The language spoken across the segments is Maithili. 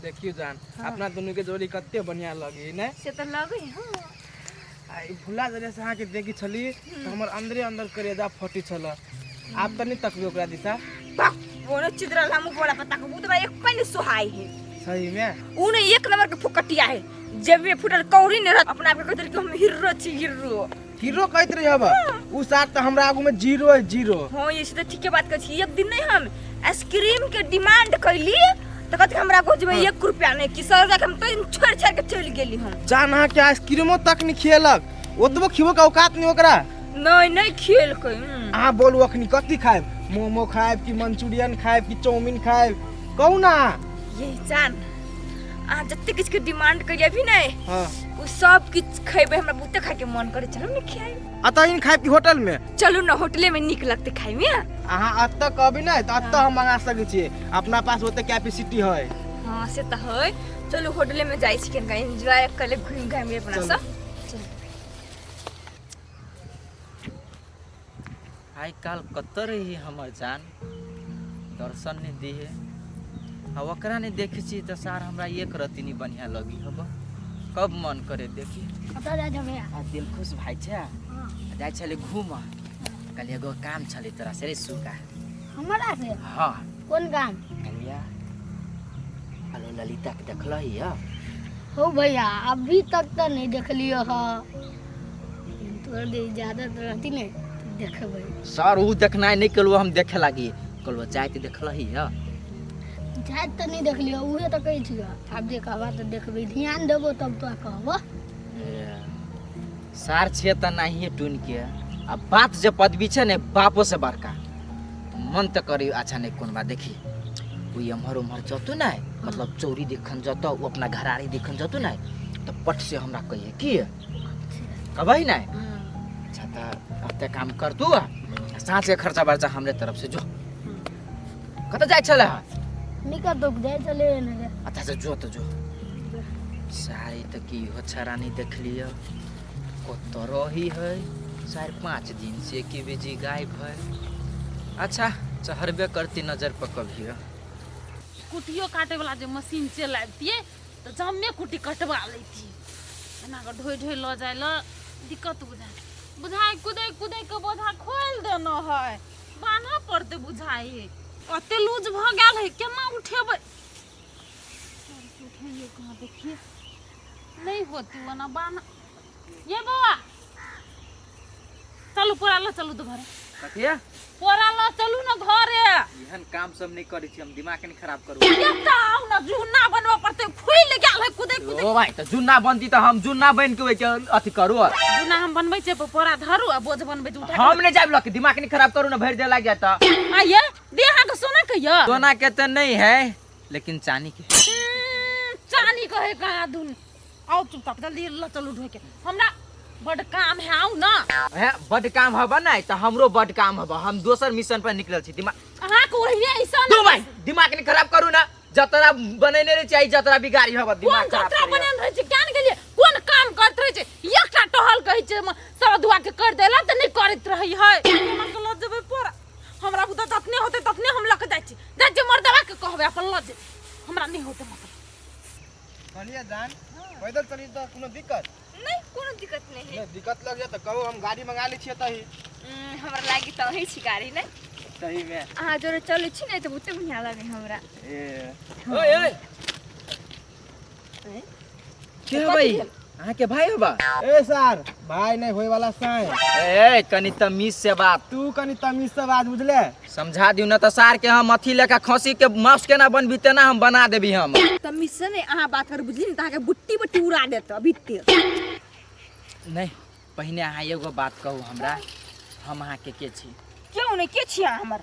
देखियो जान, अपना दुनू के जोड़ी कते बढ़िया लगी ने। से तऽ लगै। हाँ। आ ई भुला जरिया से अहाँके देखी छली तऽ हमर अंदरे अंदर करेजा फटी छल। आब तऽ नहीं तकबी ओकरा दिशा। ओने चिदरल हम बोला पता को बुतबा एक पानी सोहाई है। सही में। उ ने एक नंबर के फुकटिया है, जेब में फुटल कौड़ी ने रहत, अपना आप के कहत रही कि हम हीरो छी, हीरो। हीरो कहैत रही हब, उ साथ तऽ हमरा आगू में जीरो है, जीरो। हाँ, ये से तऽ ठीके बात कहै छी। एक दिन नहीं हम आइसक्रीम के डिमांड कैली तऽ कहत हमरा गोज में 1 रुपया नहीं कि सर जाके हम तो छोड़ छोड़ के चलि गेली हम। जान, अहाँ के आइसक्रीमो तक नहीं खियलक? ओतबो खिबो के औकात नहीं ओकरा? नहीं, नहीं खियलकै। अहाँ बोलू, अखनी कथी खायब? मोमो खायब कि मंचूरियन खायब कि चाउमीन खायब? कहू ना। ये जान, अहाँ जते किछु के डिमांड कैली अभी नहीं, उ सब किछु खेबै। हमरा बहुते खाय के मन करे, चलू ने खियाई। अतः इन खायब कि होटल में? चलू ने, होटले में नीक लगतै खाय में। अहाँ अतः कहबी नहीं तऽ अतः हम मंगा सकै छियै, अपना पास ओते कैपेसिटी है। हाँ, से तऽ है। चलू, होटले में जाइ छी, कनिका एंजॉय कर ले, घूमि घामि ले अपना चलू। सब। चलू। आइ काल्हि कतऽ रही हमर जान? दर्शन नहि दिहे आ ओकरा नहि देखै छी तऽ सार हमरा एक रत्ती नहि बढ़िआँ लगी हब। कब मन करे देखी। कतऽ जाइ छौ भैया? आ दिल खुश भाइ छै। जाइ छलै घूमऽ, कहलियै एगो काम छलै तोरा से रे सुगा। हमरा से? हाँ। कोन काम? कहलियै हेलो, ललिता के देखलही यऽ? हो भैया, अभी तक तऽ नहीं देखलियो ह। तोहर दे इजाजत रहती ने तऽ देखबै। सर, उ देखनाइ नहि कहलहुँ, हम देखे लागी कहलहुँ, जाइत देखलही यऽ? जाइत तऽ नहीं देखलियो, उहे तऽ कहै छियो। आब जे कहबा तऽ देखबै, ध्यान देबो तब तोरा कहबो। ए, सार छियै तऽ नहिए टून के आ बात जे पदवी छै ने बापो से बड़का मन तऽ करी। अच्छा, नहि कोन बात, देखी ओ एम्हर उम्हर जतू ने, मतलब चौरी देखन जतौ, ओ अपना घरारी देखन जतू ने तऽ पट से हमरा कहिए की कहबै ने। अच्छा, तऽ एते काम कर तू, आ साँझ के खर्चा बर्चा हमरे तरफ से। जो, कतऽ जाइ छलै? निका दुख जाइ छलै एने। अच्छा से जो तऽ जो। सारी तऽ की हो छरा नहीं देख लिअ, कतऽ रही है 4-5 दिन से की बिजी गायब है। अच्छा, चढ़बे करती नजर पर कभी। कुटियो काटे वाला जे मशीन चलि अबितियै तऽ जम्मे कुटी कटवा लैतियै। एना कऽ ढोइ ढोइ लऽ जाय लए दिक्कत बुझाय बुझाय, कुदै कुदै के बोझा खोलि देना है, बान्हऽ पड़तै बुझाय है। कते लूज भऽ गेल है, केना उठेबै? उठैयै कहाँ? देखिए, नहि होतै ओना बान्ह। ये बौआ, चलू पोरा लऽ चलू तऽ घरे। कथिया? पोरा लऽ चलू ने घरे। एहन काम सब नहि करै छी हम, दिमाग नहि खराब करू। एतऽ आउ ने, जुन्ना बनबऽ पड़तै, फूलि गेल है कुदै कुदै। ओ भाइ, तऽ जुन्ना बनती तऽ हम जुन्ना बनि के ओहिके अथी करू। जुन्ना हम बनबै छियै, पोरा धरू आ बोझ बनबै छी उठा के। हम नहि जायब लऽ के, दिमाग नहि खराब करू ने, भरि दे लागि जायत। आ ये दे, अहाँके सोना के यऽ? सोना के तऽ नहीं है, लेकिन चानी के। चानी कहे कहाँ दुन। आओ चुपचाप जल्दी लऽ चलू ढोके के, हमरा बड काम है, आउ ना। है बड काम हबा नहीं तऽ हमरो बड काम हबा, हम दोसर मिशन पर निकलल छी। दिमाग अहाँके ओहिए ऐसा तू भाई दिमाग नहीं खराब करू ना, जतरा बनेने रहे चाही जतरा बिगाड़ी हबा। कोन दिमाग खराब जतरा करिया। बनेने रहै छै? ज्ञान गेलियै कोन काम करैत रहै छै? एकटा टहल कहै छै सब दुआ के कर देला तऽ नहि करैत रहै है। केना के लऽ जेबै पर हमरा बुते जतने होतै ततने हम लऽ के जाइ छी, जाइ छी। मर्दवा के कहबै अपन लऽ जेबै, हमरा नहि होतै मतलब। कहलियै जान, पैदल चली तऽ कोनो दिक्कत? नहीं, कोनो दिक्कत नहीं है। नहि दिक्कत लग जाए तऽ कहू, हम गाड़ी मंगा लै छियै तही। हमरा लागी तऽ अहीं छी गाड़ी ने। सही में। अहाँ जोरे चलै छी ने तऽ बहुते बढ़िआँ लगे हमरा। ए। ओए ओए, के भाई? अहाँ के भाई होबा? ए सर, भाई नहीं होए वाला साए। ए, कनी तमीज से बात। तू कनी तमीज से बात, बुझले? समझा दियौ ना तऽ सार के हम अथी लेका खसी के मांस केना बनबी तेना हम बना देबी हम। तमीज से नहीं अहाँ बात करू, बुझली ने? तऽ अहाँके बुट्टी बुट्टी उड़ा देत अभी ते। नहीं, पहिने अहाँ एगो बात कहू हमरा, हम अहाँके के छी? क्यों नहीं, के छी अहाँ हमर?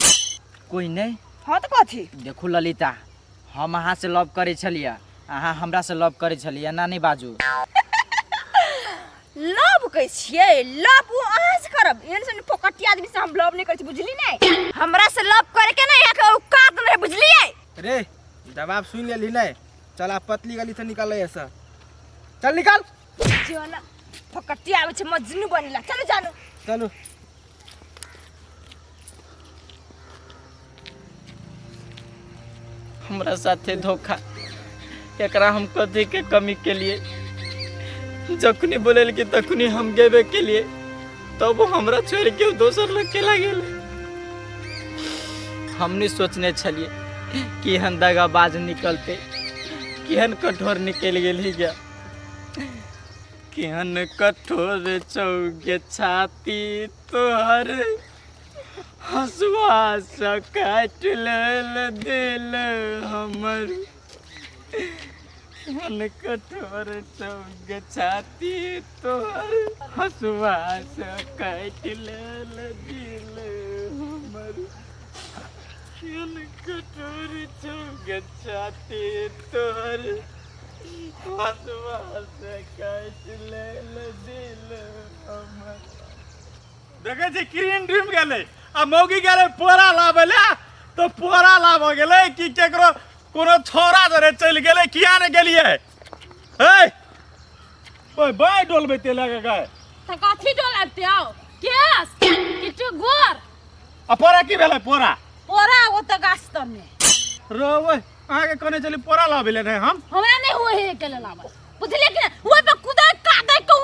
कोई नहीं? हाँ, तऽ कथी? देखू ललिता, हम अहाँ से लव करै छलियै, अहाँ हमरा से लव करै छलियै, एना नहीं बाजू। लव कहै छियै? लव अहाँ से करब? एहन सन फोकटिया आदमी से हम लव नहीं करै छी, बुझली नहीं? हमरा से लव करे के नहीं अहाँके औकात नहीं, बुझलियै? रे, जवाब सुन लेली नहीं? चल, आप पतली गली से निकल ऐसा, चल निकल। चल, फोकटिया आबै छै मजनू बनेला, चलो जानू। चलो। हमरा साथे धोखा एकरा हम कथी के कमी के लिए जखनी बोलेल कि तखनी हम गेबे के लिए, तब वो हमरा छोड़ के दोसर लोग के गेल। हमने सोचने छलिए कि हम दगाबाज निकलते, केहन कठोर निकल गेल ही गया, केहन कठोर चौके छाती तोहर, हंसुआ से काट लेल दिल हमर, केहन कठोर चौके छाती तोहर, हंसुआ से काट लेल दिल हमर, केहन कठोर चौके छाती तोहर, हंसुआ से काट लेल दिल हमर। देखै छी क्रीम ड्रीम गेलै आ मौगी गेलै पोरा लाबै लए, तऽ पोरा लाबऽ गेलै कि केकरो कोनो छौड़ा जरे चलि गेलै, किया ने गेलियै? हे ओए बाय डोलबै ते लए के गाय। तऽ कथी डोलाबते आओ? केस किछु गोर। आ पोरा की भेलै? पोरा पोरा ओतऽ गाछ तरमे। रो ओए, अहाँके कहने छली पोरा लाबै लए, नहि हम हमरा नहि हुए हे के लाबल, बुझलियै कि नहि? ओहि पर कुदै कादै के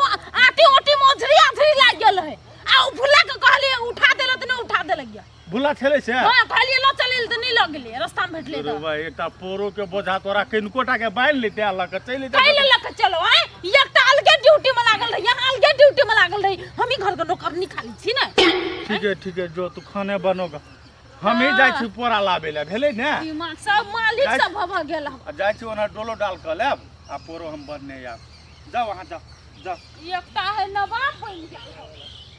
आटी ओटी मोझरी आथरी लागि गेल है, आ ओ भुला के कहलियै उठा देलक तऽ नहि उठा देलक या। भुला छलै से? हां, कहलियै लऽ चलै तऽ नहि लऽ गेलियै, रास्ता मे भेटलै रे तऽ। भाई, एकटा पोरो के बोझा तोरा किनको टा के बान्हि लेते आ लऽ के चलि जेतै। कैले लऽ के चलो? आँय, एकटा अलगे ड्यूटी में लागल रही, यहाँ अलगे ड्यूटी में लागल रही, हम ही घर के नौकरनी खाली छी ने। ठीक है ठीक है, जो तू खाने बनोगा, हम ही जाइ छी पोरा लाबै लए, भेलै ने? दिमाग सब मालिक सब भऽ गेल। आ जाइ छी ओना डोलो डाल कऽ लेब आ पोरो हम बनने आयब। जाउ अहाँ, जाउ जाउ। एकटा है नवाब बनि गेल।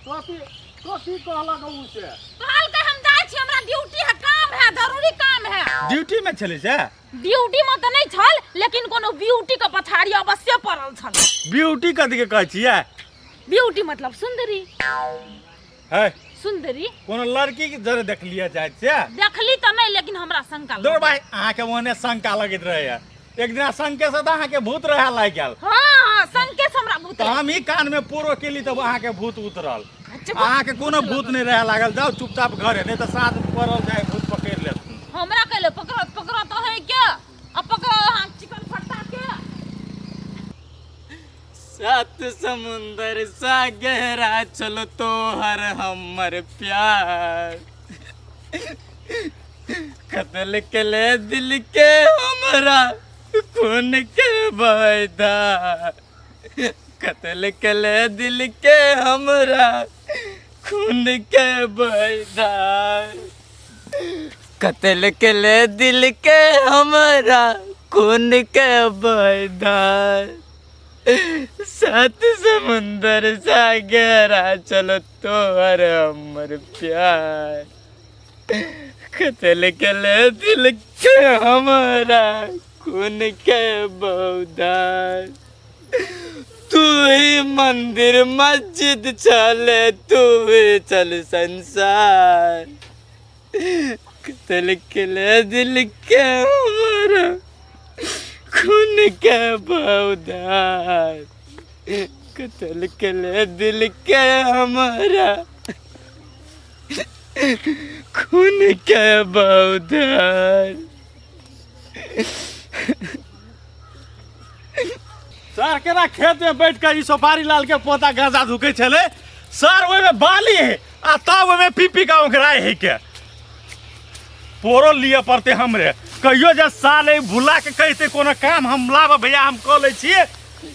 कथी कथी कहलक उ से? कहलकै हम जाइ छी, हमरा ड्यूटी है, काम है, जरूरी काम है। ड्यूटी में छलै से? ड्यूटी में तऽ नहि छल, लेकिन कोनो ब्यूटी के पछाड़ी अवश्य पड़ल छल। ब्यूटी कथी के कहै छियै? ब्यूटी मतलब सुंदरी। है सुंदरी। कोनो लड़की के जरे देखलियै जाइत से? देखली तऽ नहि, लेकिन हमरा शंका दौड़ लागल। भाई, अहाँके ओहने शंका लगैत रहैया, एक दिना शंके से तऽ अहाँके भूत रहए लागि गेल। हाँ हाँ, शंके से हमरा भूत। तऽ हम ही कान में पोरो केली तब अहाँके भूत उतरल। अच्छा, अहाँके कोनो भूत नहि रहए लागल। जाउ चुपचाप घरे, नहि तऽ साँझ पड़ल जाय भूत पकड़ि लेत। हमरा कहले पकड़त, पकड़त है के आ पकड़ो अहाँ चिकन फट्टा के। सात समुंदर सा गहरा चलो तोहर हमर प्यार, कत्ल के ले दिल के हमरा खून के वायदा, कत्ल के ले दिल के हमरा खून के वायदा, कत्ल के ले दिल के हमरा खून के वायदा, सात समुंदर सा गहरा चलो तोहर हमर प्यार, कत्ल के ले दिल के हमरा खून के बौदार, तू ही मंदिर मस्जिद चले, तू ही चल संसार, कत्ल के ले दिल के हमरा खून के बौदार, कत्ल के ले दिल के हमारा खून के बौदार। सर केना खेत में बैठ के ई सोपारी लाल के पोता गांजा धुकै छलै सर, ओहिमे बाली है आ तब ओहिमे पी पी के ओंघराइ है के पोरो लिअ पड़तै हमरे। कहियो जे साल ई भुला के कहितै कोनो काम हम लाब भैया हम कऽ लै छियै,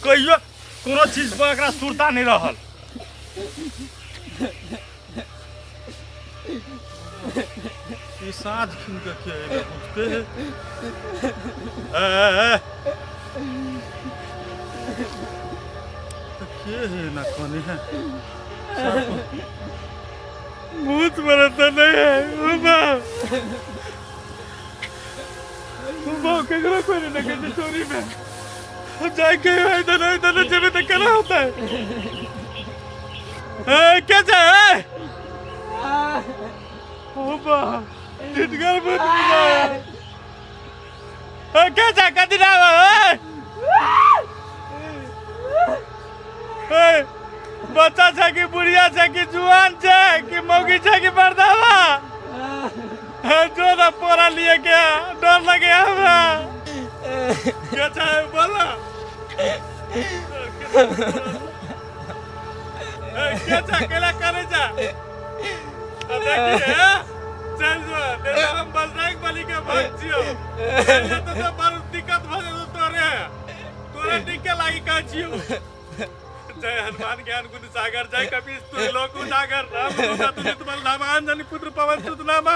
कहियो कोनो चीज पर एकरा सुरता नहि रहल। ई साँझ खिन के के एलै बुझते है। ए, ए, ए। तऽ के है ना कोने है? भूत बड़ा तो नहीं है। उमा उमा केकरो कोई नहीं देखे छै चोरी में हम जाए के इधर इधर जेबे तऽ केना होतै? ए के छै? ए उमा जितगर भूत बुझाया। ए के छै? कथी नाम है? ए बच्चा छै कि बुढ़िया छै कि जुआन छै कि मौगी छै कि मर्दावा? ए, जो ना पोरा लिए के डर लगे हमरा। के छै बोल ना। ए, के छै केला करे जा आ देखी हे चल जो नहीं तो हम बजरंग बली के भक्त छियो। चल जो तो तो बड़ दिक्कत भ जेतौ तोरे। तोरे टिके लागी कहै छियो। जय हनुमान ज्ञान गुण सागर, जय कपीश तुम लोक उजागर, राम दूत अतुलित बल धामा, अंजनी पुत्र पवन सुत नामा।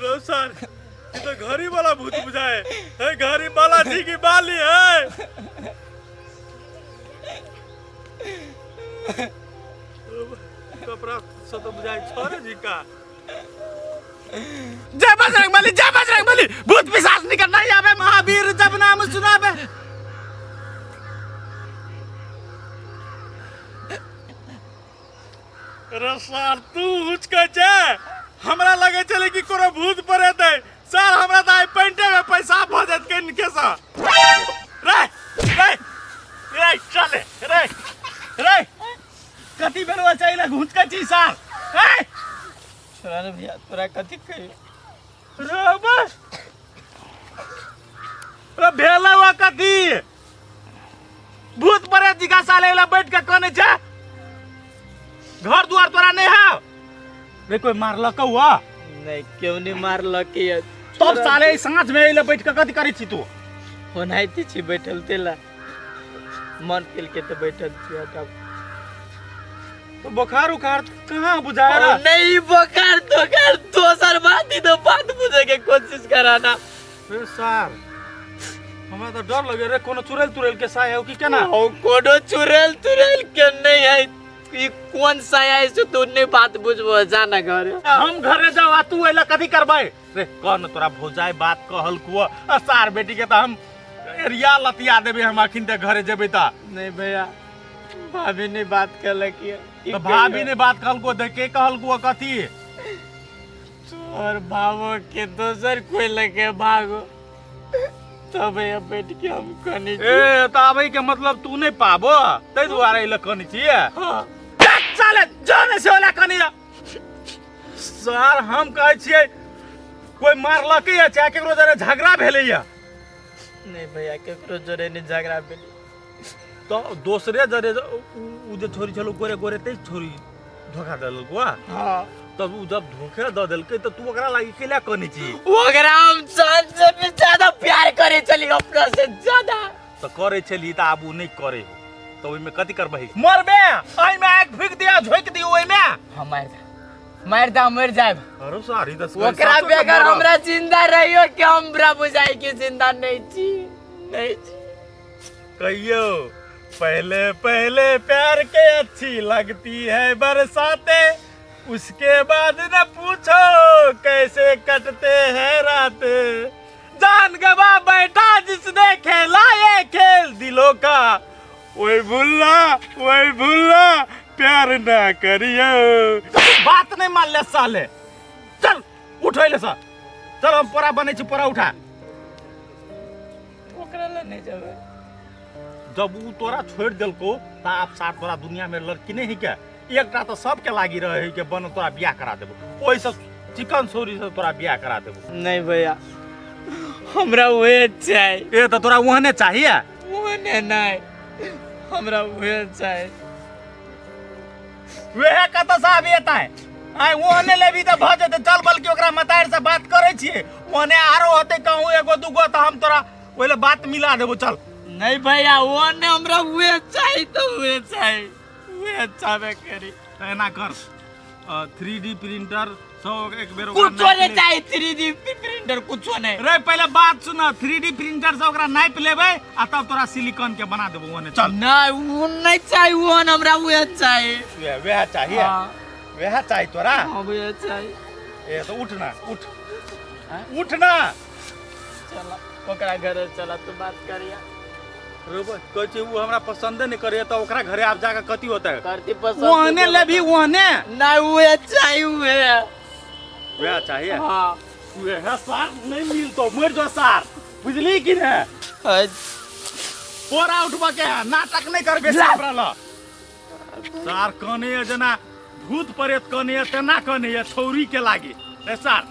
रो सर, ई तो घड़ी वाला भूत बुझाए है, घड़ी वाला जी की बाली है। कपड़ा से तो बुझाए छोरे जी का। जय बजरंग बली, जय बजरंग बली, भूत पिशाच निकट नहीं आवे, महावीर जब नाम सुनावे। रे सर तू हुचकै छै, हमरा लगै छलै कि कोनो भूत प्रेत है। सर हमरा तऽ आइ पैंटे में पैसा भऽ जायत कनिके सँ। रे रे रे चले रे रे कथी भेलौ छै लग हुचकै छी सर? रे छोड़ा ने भैया, तोरा कथी कहियो। रे बस रे भेलौ कथी? भूत प्रेत जिका साले वाला बैठ के कने छै, घर दुआर तोरा नहीं है रे? कोई मारलक हुआ? नहीं, क्यों नहीं मारलक ये? तब साले साँझ में अइले बैठ के कथी करै छी तू? ओनाहिते छी बैठल, तेला मन केल के तो बैठल छी। हटाओ। तो बुखार उखार कहाँ बुझाए रहा? नहीं, बुखार तोखार दोसर बात ही तो बात बुझे के कोशिश कराना। रे सर हमरा तो डर लगे रे, कोनो चुड़ैल तुड़ैल के साया हो कि केना? ओ कोनो चुड़ैल तुड़ैल के नहीं है, ई कौन साया है से तू नहीं बात बुझबो, जाना घर। हम घरे जाओ आ तू अइला कथी करबै रे? कह न तोरा भौजाई बात कहल कुआ, आ सार बेटी के तो हम एरिया लतिया देबै हम अखिन ते घरे जेबै त। नहीं भैया, भाभी ने बात कहलक ये। तो भाभी ने बात कहल को देख के कहल कुआ कथी? तोहर भावो के दोसर कोई लगे भागो तब भैया बैठ के हम कनी छी। ए त आबै के मतलब तू नहीं पाबो तै दुआरे अइला कनी छियै। हाँ। चले जाने से ओला कनी सर हम कहै छियै कोई मारलक या चाहे केकरो जरे झगड़ा भेलै या? नहीं भैया, केकरो जरे नहीं झगड़ा भेलै। तो दोसरे जरे उ जे छोरी छलो गोरे गोरे तै छोरी धोखा देलक वा? हाँ। तब उ जब धोखे द देलकै त तू ओकरा लागि केला कनी छी? ओकरा हम जान से भी ज्यादा प्यार करे छली, अपना से ज्यादा। त करे छली त आब उ नहीं करे हो त ओइमे कथी करबही? मरबे एहिमे आगि फूकि दिया झोंकि दियौ ओइमे। हाँ मारि दे, मारि दे, मरि जायब। अरे सारी दस ओकरा बगैर हमरा जिंदा रहियो के हमरा बुझाई कि जिंदा नहीं छी, नहीं छी। कहियो पहले पहले प्यार के अच्छी लगती है बरसाते, उसके बाद न पूछो कैसे कटते हैं रातें। जान गवा बैठा जिसने खेला ये खेल दिलों का, वही भूलना वही भूलना प्यार ना करियो। बात नहीं मान ले साले। चल उठ ले सा, चल हम पोरा बने छी, पोरा उठा। ओकरा ले नहीं जाबे। जब उ तोरा छोड़ देलको त आप साथ तोरा दुनिया में लड़की नहीं है क्या? एकटा तो सबके लागी रहे है के बन तोरा बियाह करा देबो, ओहिसँ चिकन सौरी से तोरा बियाह करा देबो। नहीं भैया, हमरा उहे चाही। ए त तोरा ओहने चाहिए? ओहने नहीं, हमरा उहे चाही। वेहे कतऽ से आबि एतै? आइ ओहने लेबी तऽ भऽ जेतै। चल बल्कि ओकरा मतारि से बात करै छियै, ओहने आरो होतै कहूँ एगो दूगो तऽ हम तोरा ओहि लए बात मिला देबो। चल। नहीं भैया, ओहने हमरा उहे चाही तऽ उहे चाही, उहे चाहबे करी। तऽ एना कर, 3D प्रिंटर सब एक बेर ओकरा कुछो नापि नहीं ले। चाही, 3D प्रिंटर कुछो नहीं। रे पहले बात सुन, 3D printer से ओकरा नापि लेबै आ तब तोरा सिलिकॉन के बना देबो ओने। चल। नहीं, उ नहीं चाही, ओहन हमरा उहे चाही। वएह चाही? हाँ। वएह चाही तोरा? हाँ, उहे चाही। ए तो उठ ना, उठ उठ ना। चला ओकरा घरे चला, तू बात करिया। रे कहै छै उ हमरा पसंदे नहीं करैया तऽ ओकरा घरे आब जाके कथी होतै? करती पसंद। ओहने लेबी ओहने? नहीं, उहे चाही, उहे। वएह चाहिए? हाँ। वएह सार नहीं मिलतो, मरि जो सार, बुझली कि ने? पोरा उठबऽ के है, नाटक नहीं करबे हमरा ल। सार कने जेना भूत प्रेत कने तेना कने छौरी के लागी। रे सार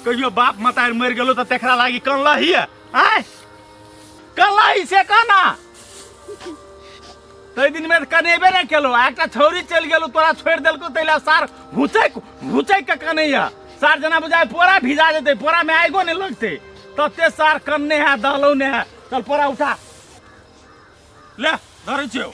कहियो बाप मतारि मरि गेलो तऽ तेकरा लागी कनलही आय कनलही से कहना ताहि दिनमे तऽ कनेबे नहि केलहुँ आ एकटा छौरी चलि गेलहुँ तोरा छोड़ि देलकौ ताहि लए सार घुचैक घुचैक के कनैया सार जेना बुझाय पोरा भिजा जेतै पोरामे आगिओ नहि लगतै तते सार कनने है दहलौ नहि है चल पोरा उठा ले धरै छियौ।